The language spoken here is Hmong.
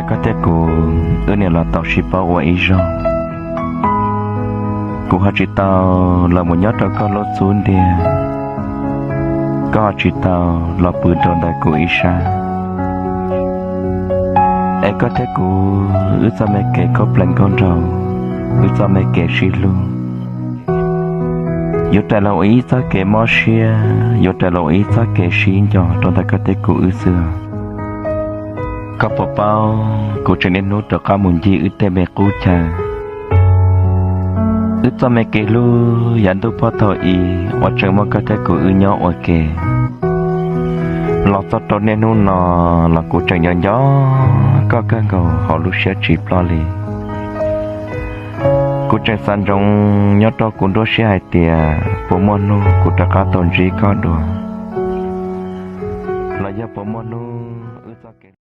Koj thiab kuv wb niam los tau sib paub ua ib zaug. Kuv ho tsis tau los mus nyob rau koj lub xub ntiag, koj ho tsis tau los pw rau ntawm kuv ib sab. Es koj thiab kuv wb txoj me kev khaub plees nkauj nraug, wb txoj me kev sib hlub, yuav rais los ua ib txoj kev mob siab, yuav rais los ua ib txoj kev sib nco rau ntawm koj thiab kuv wb xwb. Koj puas paub, kuv tseem niaj hnub rov qab mus ncig wb tej me qub chaw. Wb txoj me kev hlub yav ntuj pog thaum i uas tseem muaj koj thiab kuv wb nyob ua ke. Los txog rau niaj hnub no los kuv tseem nco nco koj kawg nkaus hauv lub siab tsis ploj li. Kuv tseem xav ntsoov nyob rau kuv nruab siab hais tias puas muaj hnub kuv rov qab tau ntsib koj dua.